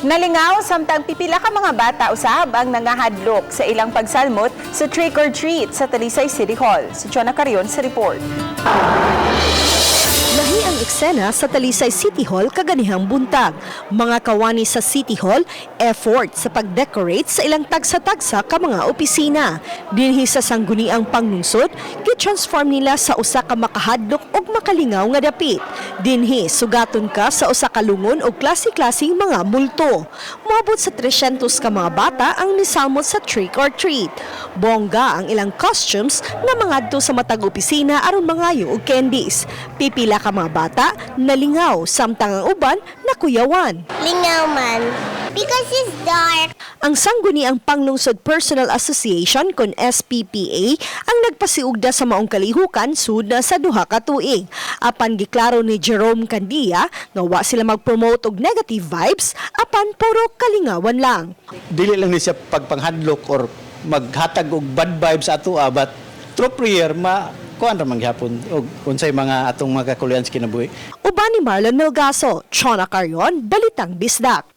Nalingaw samtang pipila ka mga bata usab ang nangahadlok sa ilang pagsalmot sa trick or treat sa Talisay City Hall. Si Chona Carion sa report. Lahi ang eksena sa Talisay City Hall kaganihang buntag. Mga kawani sa City Hall, effort sa pag-decorate sa ilang tagsa-tagsa ka mga opisina. Dinhi sa sangguniang pangnungsod, gi-transform nila sa usa ka makahadlok ug makalingaw nga dapit. Dinhi sugaton ka sa usa ka lungon og klase-klaseng mga multo. Moabot sa 300 ka mga bata ang nisalmot sa trick or treat. Bongga ang ilang costumes nga mangadto sa matag opisina aron mangayo og candies. Pipila ka mga bata nalingaw samtang ang uban nakuyawan. Lingaw man. Because it's dark. Ang Sangguniang Panglungsod Personal Association kon SPPA ang nagpasiugda sa maong kalihukan sud na sa 2 ka tuig. Apan giklaro ni Jerome Candia nga wa sila mag-promote og negative vibes, apan puro kalingawan lang. Dili lang ni siya pagpanghadlok or maghatag og bad vibes ato, but through prayer ma kuan ra man gihapon og unsay mga atong mga kakulian sa kinabuhi. Uban ni Marlon Melgaso, Chona Carion, Balitang Bisdak.